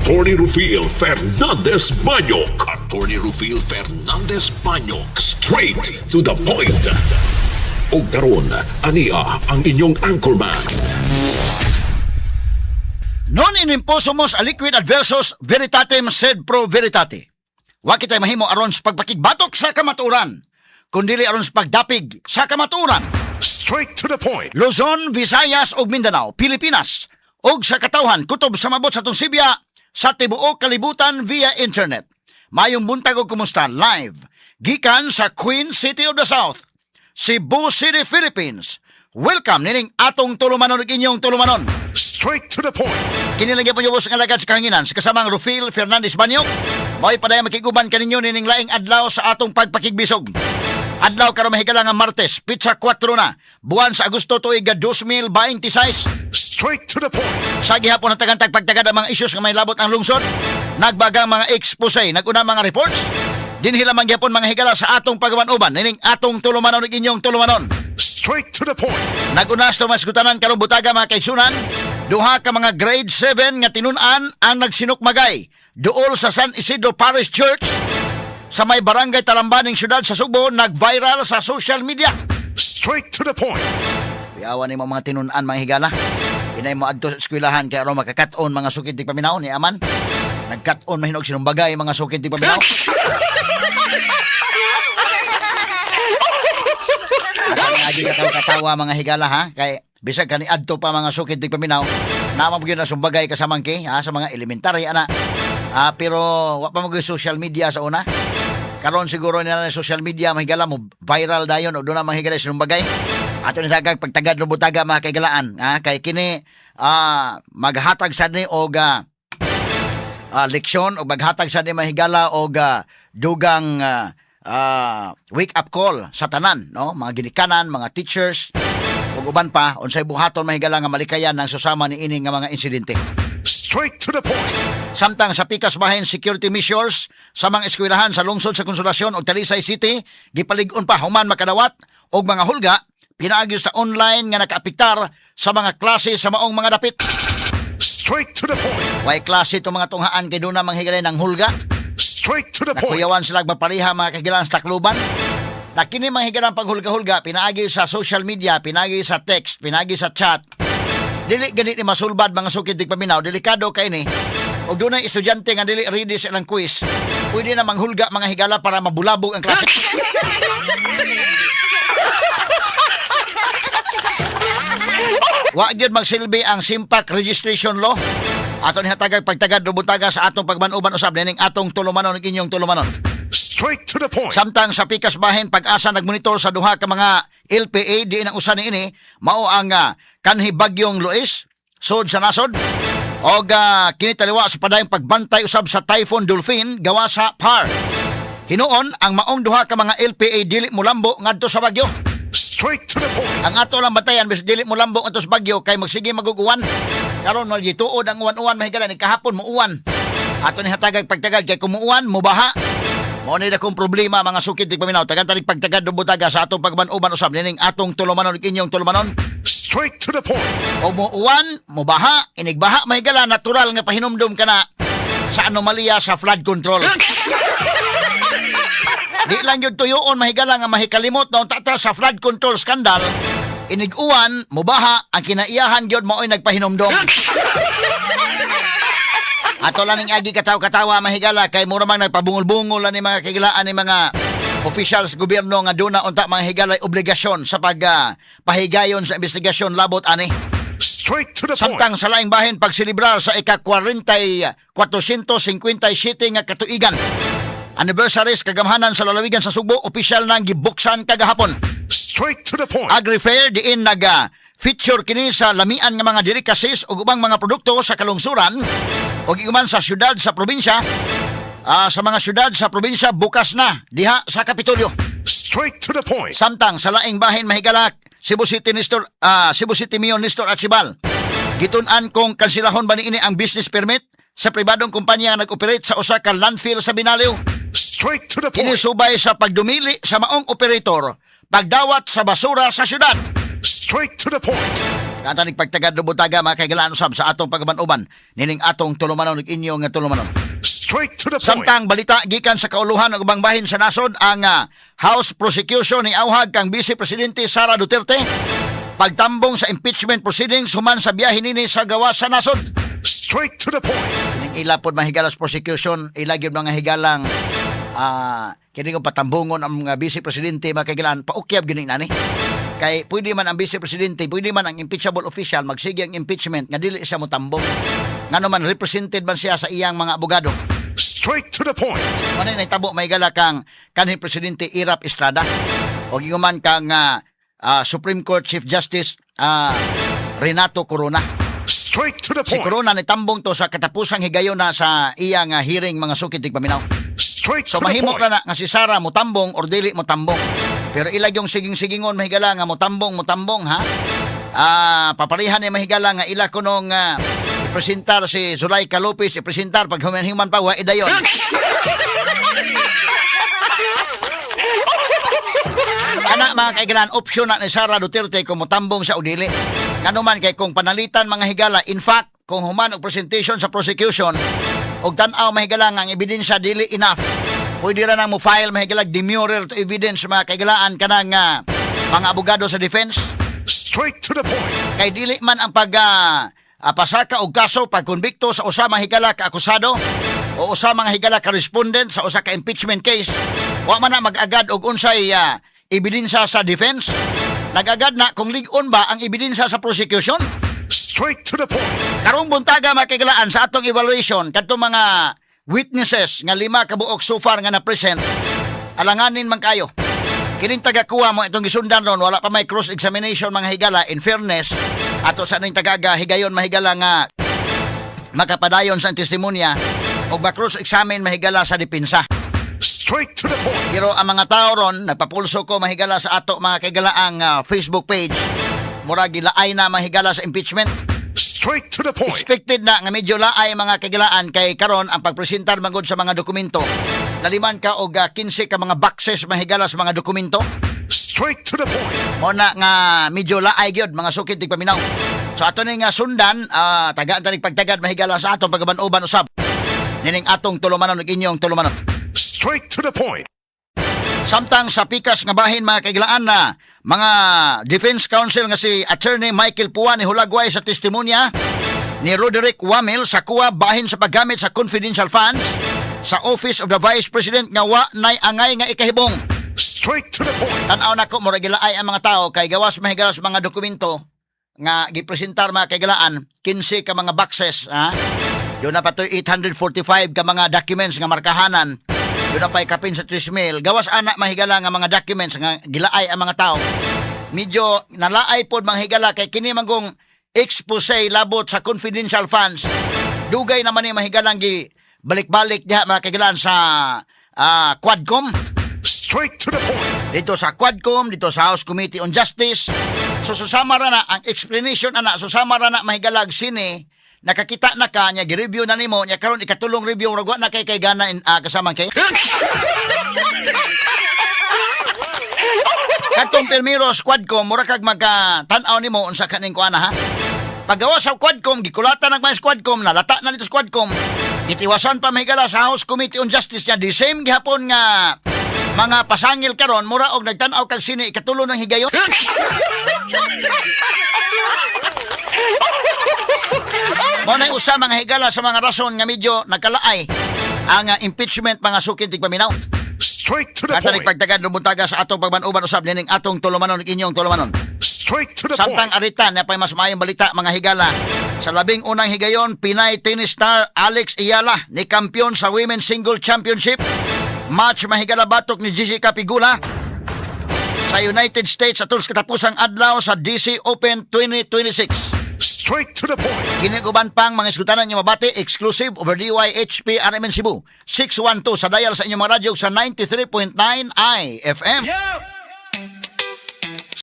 Attorney Rufil Fernandez Banyok. Attorney Rufil Fernandez Banyok. Straight to the point. Og karon, ania ang inyong anchorman. Non in imposumus aliquid adversus veritatem sed pro veritate. Wa kitay mahimo aron sa pagpakigbatok sa kamatuoran, kundili aron sa pagdapig sa kamatuoran. Straight to the point. Luzon, Visayas ug Mindanao, Pilipinas ug sa katawhan kutob sa mabot sa atong sibya sa tibuok kalibutan via internet. Mayong buntag ug kumusta live gikan sa Queen City of the South, Cebu City, Philippines. Welcome nining atong tulumanon ug inyong tulumanon. Straight to the point. Kini lang gyapon yung nga alagad sa kahanginan sa kasamang Rufil Fernandez Banyo. Mao'y padayong makiguban kaninyo nining laing adlaw sa atong pagpakigbisog. Adlaw karon, mahigala, nga Martes, petsa 4 na, buwan sa Agosto, tuig 2026. Straight to the point. Sa gihapon na tagantag pagtagad ang mga issues nga may labot ang lungsod, nagbagang mga expose, naguna mga reports, dinhi lamang gihapon, mga higala, sa atong pagawan-uban, nining atong tulumanon ug inyong tulumanon. Straight to the point. Naguna sa masgutanan karong butaga, mga kaigsunan, duha ka mga grade 7 nga tinun-an ang nagsinukmagay duol sa San Isidro Parish Church sa may barangay Talambaning, syudad sa Sugbo, nag-viral sa social media. Straight to the point. Yawa ni mo mga tinun-an, mga higala. Inay mo adto sa eskwelahan kay aron makakat-on, mga sukid ti paminaw ni aman. Nagkat-on mahinog sinumbagay, mga sukid ti paminaw. Ang agi katawa-katawa, mga higala, ha, kay bisag kani adto pa, mga sukid ti paminaw, naman gyud na sumbagay kasamangki ha sa mga elementary ana. Ah, pero wa pa mo social media sa una. Karon siguro nila na social media, mga higala, mo viral dayon o doon na, mga higala, sinumbagay. Ato ni tagag pagtagad butaga, mga kaigalaan, ha, kay kini maghatag sad ni og leksyon o maghatag sad ni, mga higala, og dugang wake up call sa tanan, no, mga ginikanan, mga teachers ug uban pa, unsay buhaton, mga higala, nga malikayan ng susama ni ini nga mga insidente. Straight to the point. Samtang sa pikas bahin, security measures sa mga eskwelahan sa lungsod sa Consolacion ug Talisay City gipalig-on pa human makadawat og mga hulga pinaagi sa online nga nakaapektar sa mga klase sa maong mga dapit. Straight to the point. Way klase itong mga tunghaan kay doon na manghigalay ng hulga. Straight to the point. Nakuyawan sila magpareha, mga kagilan, sa Tacloban. Na kini, mga higalang, paghulga-hulga pinaagi sa social media, pinaagi sa text, pinaagi sa chat. Dili ganit ni masulbad, mga sukid paminaw, delikado kay ni. Og dunay estudyante nga dili ready sa ilang quiz, pwede na manghulga, mga higala, para mabulabog ang klase. Wa gyud magsilbi ang SIMPAC registration law. Ato ni hatagag pagtagad rubuntaga sa atong pagmanuban usab nining atong tulumanon ug inyong tulumanon. Straight to the point. Samtang sa pikas bahin, PAGASA nagmonitor sa duha ka mga LPA diin ang usa niini mao ang kanhi bagyong Luis sud sa nasod og kini taliwa sa padayong pagbantay usab sa Typhoon Dolphin gawa sa PAR. Hinuon ang maong duha ka mga LPA dili molambo ngadto sa bagyo. Straight to the point. Ang ato lang bantayan bisag dili molambo ngadto sa bagyo kay magsige maguguwan. Karon no gituod ang uwan-uwan, mahigala, ni kahapon muuwan. Ato ni hatagag pagtagad kay kumuuwan mubaha. Mao ni akong problema, mga sukid ti paminaw. Tagan tanig pagtagad butaga sa atong pagman-uban usab nining atong tulumanon ug inyong tulumanon. Straight to the point. O muuwan, mubaha, inigbaha, mahigala, natural nga pahinumdum ka na sa anomalya sa flood control. Di lang yun tuyoon, mahigala, nga mahikalimot na unta ta sa flood control scandal, inig-uwan, mubaha, ang kinaiyahan gyud mao'y nagpahinumdum. Ato lang ning agi kataw-katawa, mahigala, kay mura mang nagpabungol-bungol ni mga kagilaan ni mga officials gobyerno nga duna unta, mga higala, obligasyon sa pag pahigayon sa investigasyon labot ani. Straight to the point. Samtang sa laing bahin, pagselebrar sa ika-40 457 nga katuigan. Anniversaries kagamhanan sa lalawigan sa Sugbo opisyal nang gibuksan kagahapon. Straight to the point. Agri Fair diin naga feature kini sa lamian nga mga delicacies ug ubang mga produkto sa kalungsuran ug iguman sa syudad sa probinsya, sa mga syudad sa probinsya, bukas na diha sa Kapitolyo. Straight to the point. Samtang sa laing bahin, mahigalak, Cebu City Mayor Nestor Archibal gitun-an kung kansilahon ba niini ang business permit sa pribadong kumpanya nga nag-operate sa usa ka landfill sa Binaliw. Straight to the Kini point. subay sa pagdumili sa maong operator pagdawat sa basura sa syudad. Straight to the point. Tagaan ta pagtagad buntaga, mga kahigalaan, usab sa atong pag-uban-uban nining atong tulumanon ug inyong nga tulumanon. Straight to the point. Samtang balita gikan sa kauluhan ug ubang bahin sa nasod, ang House Prosecution ni auhag kang Vice Presidente Sara Duterte pagtambong sa impeachment proceedings human sa biyahe nini sa gawas sa nasod. Straight to the point. Kining ila pod, mahigala, sa prosecution, ila gyud mga higalang kini kung patambungon ang mga vice presidente, mga kahigalaan, paukyab gini nani. Kay pwede man ang vice presidente, pwede man ang impeachable official magsige ang impeachment nga dili siya motambong. Ngano man represented man siya sa iyang mga abogado. Straight to the point. Ano yung nahitabo, mahigala, kang kanhi Presidente Erap Estrada o man kang Supreme Court Chief Justice Renato Corona. Straight to the Si point. Corona nitambong to sa katapusang higayon na sa iyang hearing, mga sukit paminaw. Straight So to the mahimo point. na na nga si Sara mutambong or dili mutambong. Pero ilag yung siging-sigingon, mahigala, nga mutambong mutambong ha. Paparihan ni, mahigala, nga ila kunong ipresentar si Zuleika Lopez, ipresentar pag human pa wa idayon. Ana, mga kaigalan, option na ni Sara Duterte kung mutambong sa o dili. Ngano man kay kung panalitan, mga higala, in fact, kung human og presentation sa prosecution og tan-aw, mahigala, nga ang ebidensya dili enough, pwede ra nang mo file, mahigala, demurrer to evidence, mga kaigalaan, kanang mga abogado sa defense. Straight to the point. Kay dili man ang pag pasaka og kaso pagkonbikto sa usa, mga higala, ka akusado o usa, mga higala, ka respondent sa usa ka impeachment case, wa man na mag-agad og unsay ebidensya sa defense. Nag-agad na kung lig-on ba ang ebidensya sa prosecution. Straight to the point. Karong buntaga, mga kahigalaan, sa atong evaluation kadtong mga witnesses nga lima ka buok so far nga na-present, alanganin man kayo. Kining taga-COA mo itong gisundan ron, wala pa may cross examination, mga higala. In fairness ato sa ning tagaga higayon, mahigala, nga makapadayon sa testimonya o ma-cross examine, mahigala, sa depensa. Straight to the point. Pero ang mga tao ron, nagpapulso ko, mahigala, sa ato, mga kaigalaang Facebook page, mura gilaay na, mahigala, sa impeachment. Straight to the point. Expected na nga medyo laay, mga kagilaan, kay karon ang pagpresentar manggod sa mga dokumento. Naliman ka og 15 ka mga boxes, mahigala, sa mga dokumento. Straight to the point. Mo na nga medyo laay gyud, mga sukit paminaw. So ato ni nga sundan, tagaan ta ning pagtagad, mahigala, sa atong pagaban-uban usab nining atong tulumanon ug inyong tulumanon. Straight to the point. Samtang sa pikas nga bahin, mga kaiglaan, na mga defense counsel nga si Attorney Michael Pua ni hulagway sa testimonya ni Roderick Wamil sa COA bahin sa paggamit sa confidential funds sa Office of the Vice President nga wa nay angay nga ikahibong. Straight to the point. Tan-aw nako, mura gilaay ang mga tao kay gawas, mahigala, sa mga dokumento nga gipresentar, mga kaigalaan, 15 ka mga boxes ha. Duna pa to'y 845 ka mga documents nga markahanan. Duna pa'y kapin sa 3,000. Gawas ana, mahigala, nga mga documents nga gilaay ang mga tao. Medyo nalaay pod, mga higala, kay kini manggong expose labot sa confidential funds. Dugay naman ni, mahigalang, gi balik-balik diha, mga kaigalaan, sa Quadcom Straight to the point. Dito sa Quadcom, dito sa House Committee on Justice. So susama ra na ang explanation ana, susama ra na, mahigalag, sine nakakita na ka niya, gi-review na nimo niya karon ikatulong review, murag wa na kay gana in, kasamang kay Katong pirmiro sa Quadcom, mura kag magka tan-aw nimo unsa kaning kuana ha. Paggawa sa Quadcom, gikulatan ng mga Quadcom, nalata na dito sa Quadcom. Gitiwasan pa, mahigala, sa House Committee on Justice niya, the same gihapon nga mga pasangil karon, mura og nagtan-aw kag sine ikatulo ng higayon. Mo na usa, mga higala, sa mga rason nga medyo nagkalaay ang impeachment, mga sukid tigpaminaw. Straight to the Kata point. pagtagad buntaga sa atong pagban-uban usab nining atong tulumanon ug inyong tulumanon. Straight to the Samtang point. arita na pa'y mas maayong balita, mga higala. Sa 11 higayon, Pinay tennis star Alex Eala ni kampiyon sa Women's Single Championship. Match, mahigala, batok ni Jessica Pegula sa United States atol sa katapusang adlaw sa DC Open 2026. Straight to the point. Kini uban pang mga isgutanan niyo mabati exclusive over DYHP RMN Cebu 612 sa dial sa inyong mga radyo sa 93.9 IFM. Yeah!